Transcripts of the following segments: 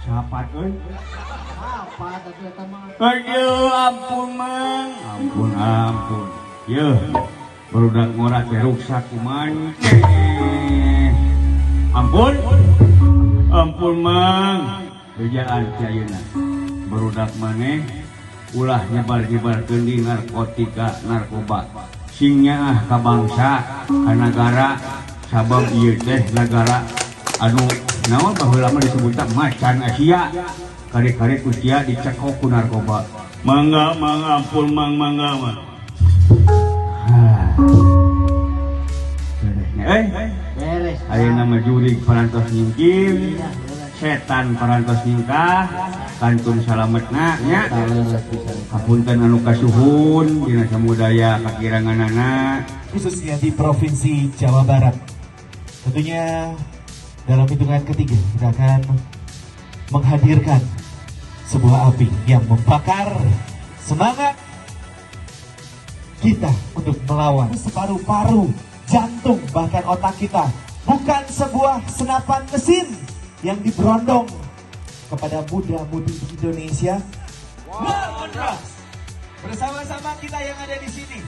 Sapat euy. Sapat atuh eta mah. Aduh, ampun mang. Ampun, ampun. Yeuh, barudak ngora teh ruksak kumaha. Ampun. Ampun mang. Bejaan ti ayeuna. Barudak maneh ulah nyebar-nyebarkeun di narkotika, narkoba. Sing nyaah ka bangsa, ka nagara, sabab ieu teh nagara anu naon baheula mah disebutna macan Asia. Kari-kari ku sia dicekok ku narkoba. Mangga, mang, ampun mang, mangga mang. Beres. Ayeuna mah jurig parantos nyingkir, setan parantos nyingkah, kantun salametna nya. Hapunten anu kasuhun dina samudaya kakiranganana, khususnya di Provinsi Jawa Barat. Tentunya dalam hitungan ketiga kita akan menghadirkan sebuah api yang membakar semangat kita untuk melawan separuh-paruh, jantung, bahkan otak kita. Bukan sebuah senapan mesin yang diberondong kepada muda-mudi di Indonesia. War on Drugs. Bersama-sama kita yang ada di sini.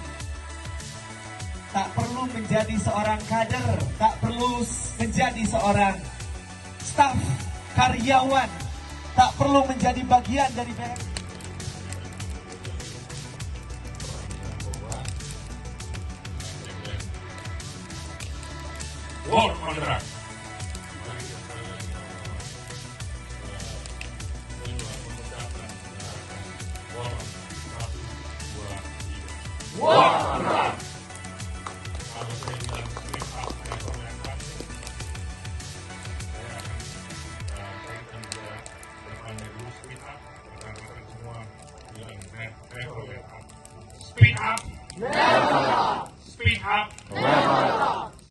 Tak perlu menjadi seorang kader, tak perlu menjadi seorang staf, karyawan, tak perlu menjadi bagian dari BM. War on Drugs. War on Drugs. Kalau saya bilang speed up, never let up, saya akan saya juga depannya dulu speed up, rekan-rekan semua bilang never let up. Speed up, never let up. Speed up, never let up.